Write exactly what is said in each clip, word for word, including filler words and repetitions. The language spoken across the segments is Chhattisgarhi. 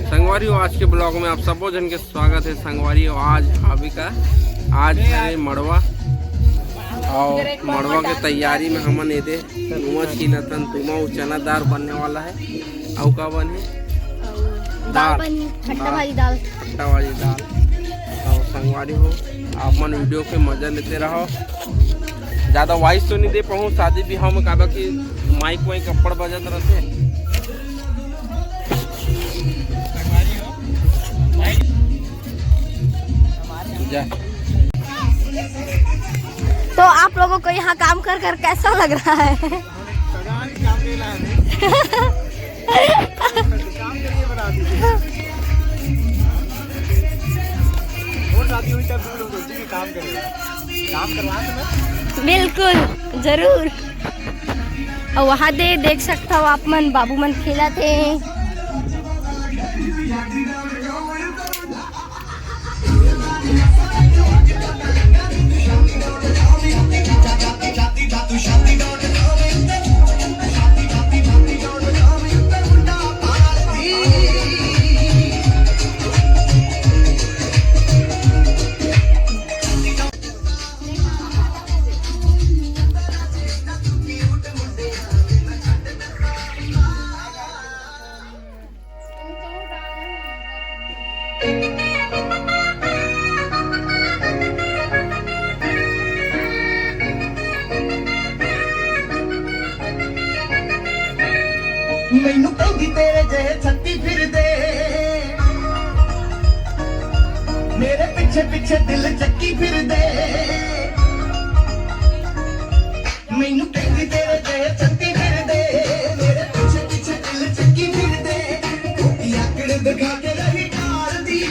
संगवारी हो, आज के ब्लॉग में आप सबो झन के स्वागत है। संगवारी हो, आज भाभी का, आज है मड़वा, और मड़वा के तैयारी में हमन एदे तुमा छीलत हन। तुमा वो चना दार बनने वाला है। अउ का बनी? दाल दाल। बनी, खट्टा दाल। वाली दाल। खट्टा वाली दाल। तो संगवारी हो, आप मन वीडियो के मजा लेते रहो। ज्यादा वॉइस तो नहीं दे पाऊँ शादी ब्याह में, काबर कि माइक वाइक अब्बड़ बजत रहते। जा। तो आप लोगों को यहाँ काम कर कर कैसा लग रहा है? काम के लिए बना दी। और शादी हुई तब तुम लोग सोची कि काम करेगा। काम करवा दो ना। बिल्कुल, जरूर। और वहाँ दे देख सकता हो आप मन, बाबू मन खेलत हे। ਮੈਨੂੰ ਕਹਿੰਦੀ ਤੇਰੇ ਜਿਹੇ ਛੱਤੀ ਫਿਰਦੇ, ਮੇਰੇ ਪਿੱਛੇ ਪਿੱਛੇ ਦਿਲ ਚੱਕੀ ਫਿਰਦੇ। ਮੈਨੂੰ ਕਹਿੰਦੀ ਤੇਰੇ ਜਿਹੇ ਛੱਤੀ ਫਿਰਦੇ, ਮੇਰੇ ਪਿੱਛੇ ਪਿੱਛੇ ਦਿਲ ਚੱਕੀ ਫਿਰਦੇ। ਉਹ ਕੀ ਆਕੜ ਦਿਖਾ ਕੇ ਰਹੀ ਡਾਰਦੀ,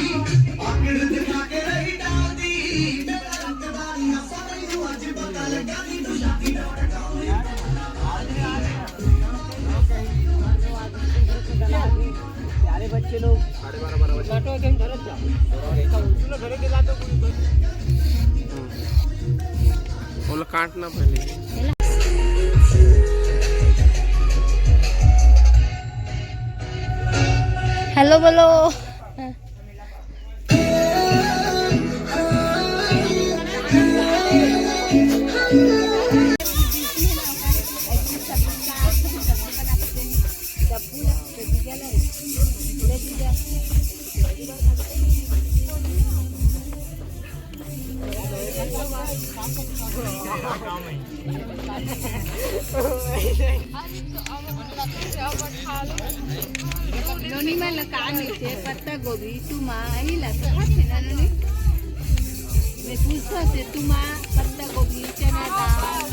ਆਕੜ ਦਿਖਾ ਕੇ ਰਹੀ ਡਾਰਦੀ। ਮੇਰਾ ਰੰਗ ਦਾ ਨਹੀਂ ਨਸ਼ਾ, ਮੈਨੂੰ ਅੱਜ ਪਤਾ ਲੱਗਾ ਨੀ ਤੂੰ ਸ਼ਾਦੀ ਦਾ। प्यारे बच्चे लोग, साढ़े बारह, बारह बजे। काटो, एकदम घर जा। सुनो, घर के साथ तो कोई बच- बोलो, काटना पहले। हेलो बोलो। नोनी मन ल का मिलथे? पत्ता गोभी, तुमा, यही ला तो खाथे ना नोनी? मैं पूछथों से, तुमा, पत्ता गोभी, चना दाल।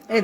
ए,